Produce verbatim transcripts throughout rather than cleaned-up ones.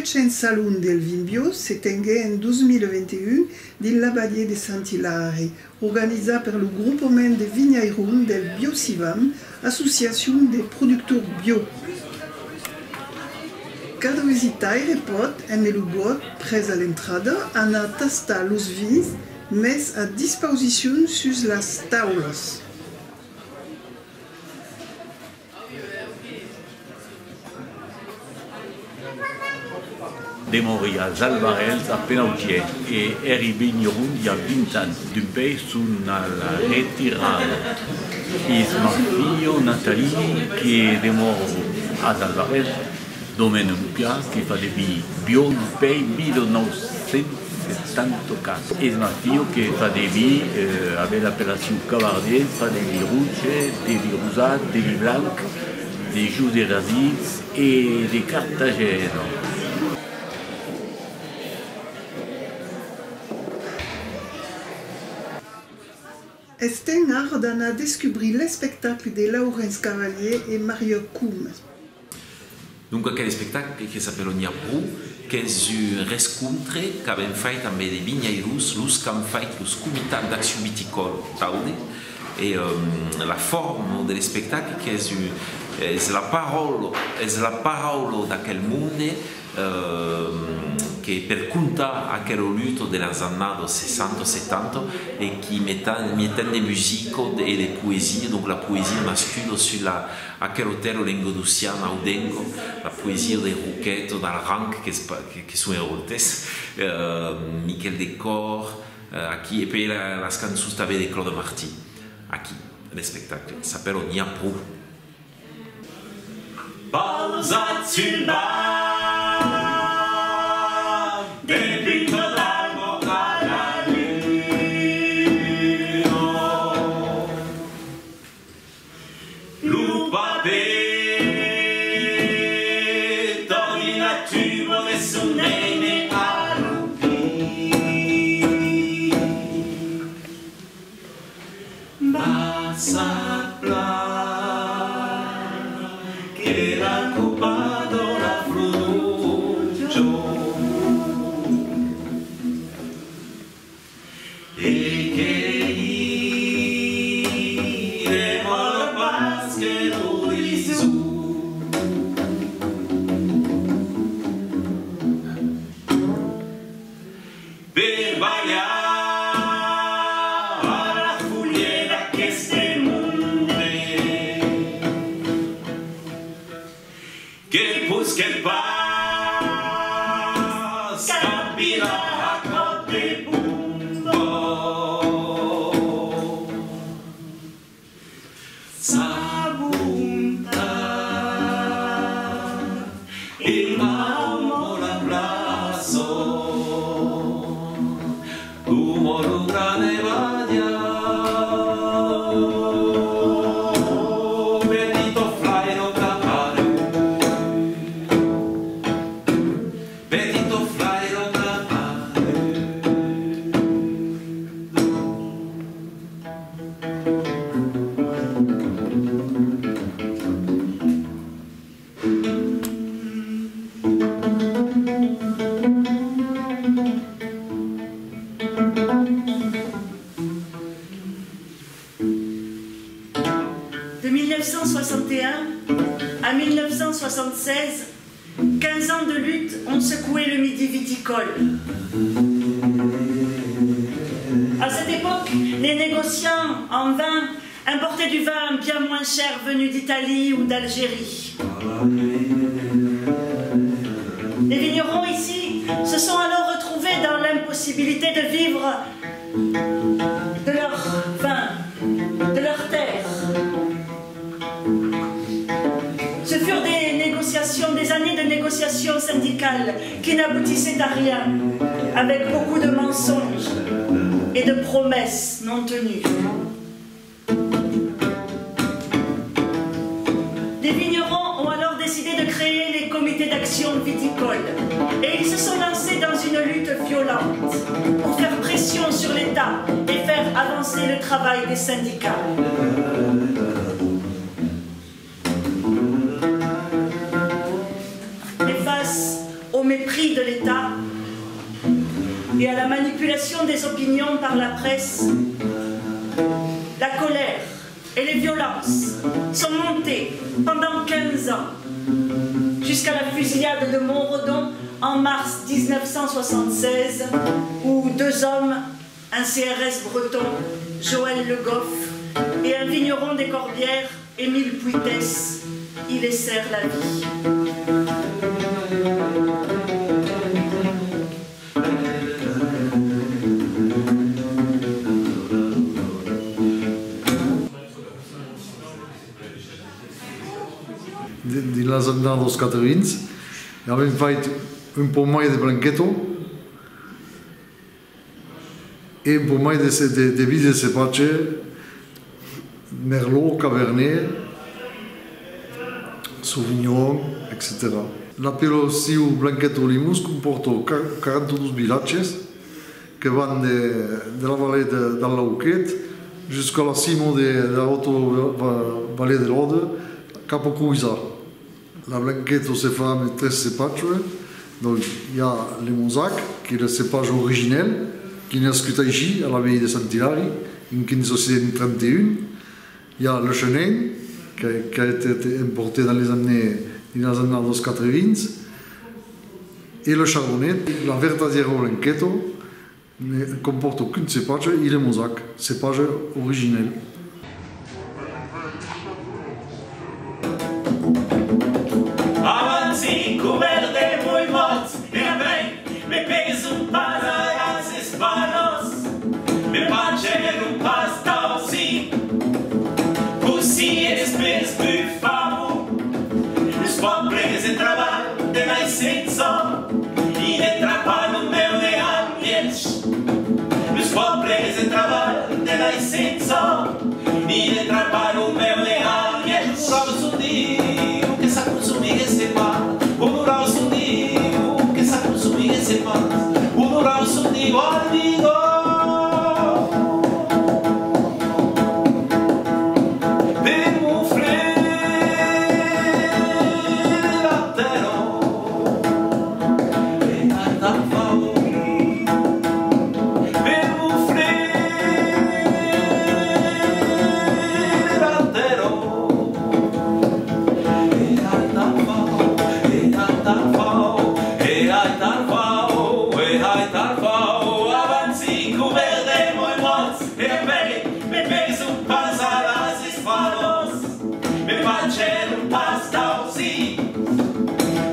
Quinzième Salon del Vin Bio se tenguèt en dos mila vint e un dins l'abadiá de Sant Ilari, organizat per lo Gropament de Vinhairons del Biosivam, associacion de productors bio. Cada visitaire pòt, emé lo vòt pres a l'entrada, anar tastar los vins, mes a dispausicion sus las taulas. Demòri als Albarèls a Penautièr e èri vinharon i a vint ans. Dempuèi son a la retirada. Es ma filha Nathalie que demòra als Albarèls, Domaine Lupià, que fa de vin bio dempuèi mila nòu cents setanta quatre. Es ma filha que fa de vin, eh, avec l'apellacion Cabardier, fa de vin roge, de vin rosat, de vin blanc, de José Razis e de Cartagena. Es temps ara d'anar descubrir l'espectacle de Laurenç Cavalier e Mariò Comas. Donc aquel espectacle que s'apèla N'i a pro, qu'es un rescontre qu'avèm fait ambe de vinhairons, los qu'an fait los comitats d'accion viticòla d'Aude, e, euh, la forma de l'espectacle qu'es un, es la paraula, es la paraula d'aquel monde, euh, que per contar aquela luta de las annadas seissanta setanta e qui metan, metan de musica e de poesia, donc la poesia nascuda sus la, aquela tèrra lengadociana audenca, la poesia de Roqueta, d'Alranc, qu'es pas, que, que son eròtes, euh, Miquèl Decòr, euh, aquí, e puèi la, las cançons tanben de Claude Marty, aquí, l'espectacle, s'apèla N'i a pro. Pausat sul banc de pinta d'alba a la luna. Lo papet d'ordinatura de son nene a lo pit. Bassa plan que la copa de la flor d'ojo. E que i demòra pas que l'orizon per balhar a la folha d'aqueste monde. Que posquèt pas capvirar a còp de bomba. Sa bontat e mama la plaça. Coma lo gran e badiá, petita flaira tapada, petita flaira tapada. De mille neuf cent soixante et un à mille neuf cent soixante-seize, quinze ans de lutte ont secoué le Midi viticole. À cette époque, les négociants en vin importaient du vin bien moins cher venu d'Italie ou d'Algérie. Les vignerons ici se sont alors retrouvés dans l'impossibilité de vivre de leur vin, de leur terre. Ce furent des négociations, des années de négociations syndicales qui n'aboutissaient à rien, avec beaucoup de mensonges et de promesses non tenues. Les vignerons ont alors décidé de créer les comités d'action viticole et ils se sont lancés dans une lutte violente pour faire pression sur l'État et faire avancer le travail des syndicats. Mais face au mépris Manipulation des opinions par la presse. La colère et les violences sont montées pendant quinze ans, jusqu'à la fusillade de Montredon en mars dix-neuf cent soixante-seize, où deux hommes, un C R S breton, Joël Le Goff, et un vigneron des Corbières, Émile Puitès, y laissèrent la vie. De, dins las annadas quatre-vints, avèm fait un pauc mai de blanqueta e un pauc mai de ce-, de, de vins de cepatge, Merlot, Cabernet Sauvignon, etcetèra. L'apellacion Blanqueta Limós compòrta qua-, quaranta-dos vilatges que van de, de la vallée de, del Lauquet jusqu'à la cima de, de la haute va-, vallée de l'Aude, cap a Coisat. La blanqueta se fa amb tres cepatges. Donc, i a le Mosac, qu'es le cepatge originèl, qui nascut aicí, a l'abbaye de Sant Ilari, en quinze cent trenta un. I a le Chenin, que, qui a été importé dans les années, dins las annadas quatre-vints, e le Chardonnay, la vertadièra blanqueta, ne compòrta qu'un cepatge, e le Mosac, cepatge originèl. Avanci cobèrt de moi mòts, e ben, me pesan pas a las espatlas, me pagèron pas tausit. Cossí es pels bufamon, los pòbles en trabalh de naissença, i ne trapa lo meu de al mièg. Los pòbles en trabalh de naissença, i ne trapa lo meu de al mièg. Lo raus son diu que s'a consumit e se pas, o lo raus son diu que s'a consumit e se pas, o lo raus son diu al mièg. E ben, me pesan pas a las espatlas, me pagèron pas tausit.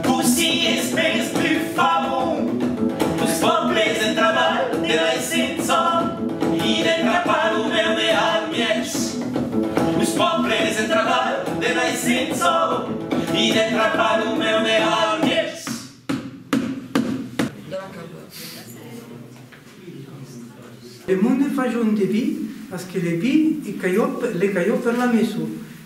Cossí es pels bufamon, los pòbles en trabalh de naissença, i ne trapa lo meu de al mièg. Los pòbles en trabalh de naissença, i ne trapa lo meu de al mièg. Le monde fasián de vin, parce que le vin, i calha, le calha per la messa.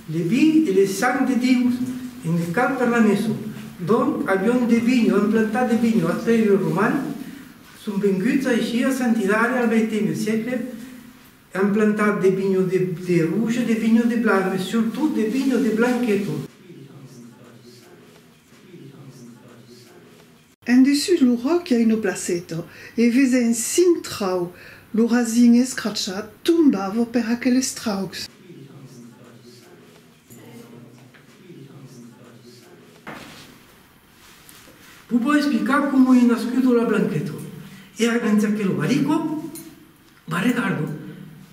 Le vin es le sang de Dius, e ne cal per la messa. Donc, avián de vinhas, an plantat de vinhas. Après, los romans son venguts aicí a Sant Ilari al vingtème siècle, an plantat de vinhas de, de roge, de vinhas de blanc, mas surtot de vinhas de blanqueta. En dessús lo ròc i a una placeta, e vesèm cinc traucs, lo rasim escrachat tombava per aqueles traucs. Vos vau explicar coma es nascuda la blanqueta. Èra dins aquela barrica, Mas regarda,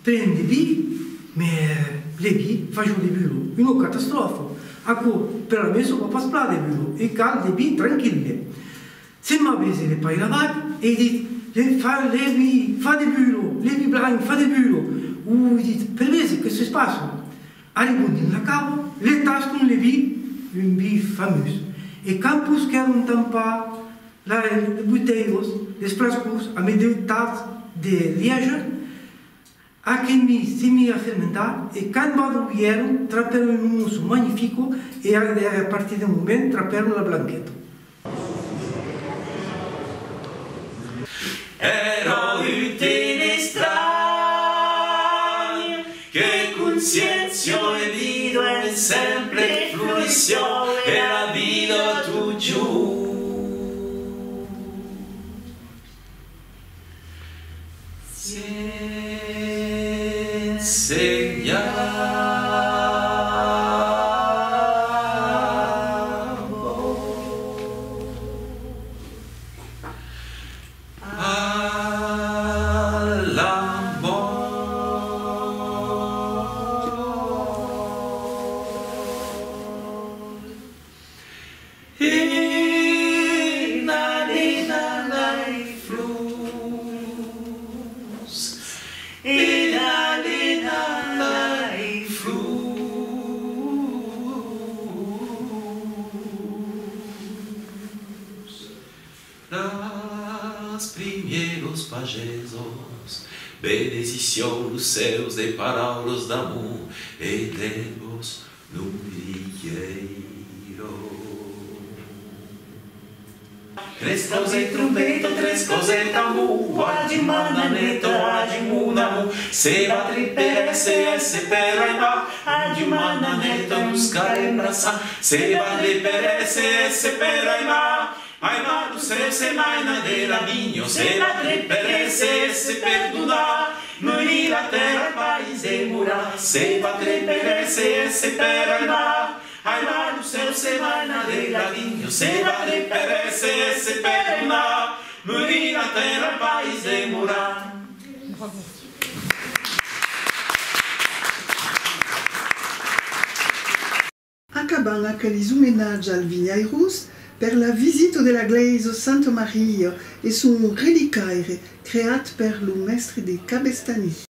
plen de vin, mas le vin fasiá de bulas, una catastròfa. Aquò, per la messa, va pas plan de bulas, e cal de vin tranquille. Se'n va véser le pair abat e ditz: le, fa, le vin fa de bulas, le vin blanc fa de bulas. Oi, ditz, per véser que se passa. Arribon dins la cava, le taston, le vin, un vin famós. E quand posquèron tampar las botelhas, les flascons, amb de taps de lièja, aquel vin se mit a fermentar, e quand badolhèron, trapèron una mossa magnifica, e a, e a partir de moment trapèron la blanqueta. Èra un temps estranh, que consciéncia e vida ensemble florissián, e la vida totjorn. Jesús, benedicion los cèus de paraulas d'amor e de vos noiriguèira. Tres còps de trombeta, tres còps de tambor, adiu ma Naneta, adiu mon amor. Se batre per S S per aimar, adiu ma Naneta, nos cal embraçar. Se batre per S S per aimar, aimar lo cèu, se mainar de la vinha, se batre per S S per donar, noirir la tèrra, país demorar. Se batre per S S per aimar, aimar lo cèu, se mainar de la vinha, se batre per S S per donar, noirir la tèrra, país demorar. Acabam aqueles omenatges als vinhairons per la visita de la glèisa Santa Maria e son relicaire creat per lo mèstre de Cabestany.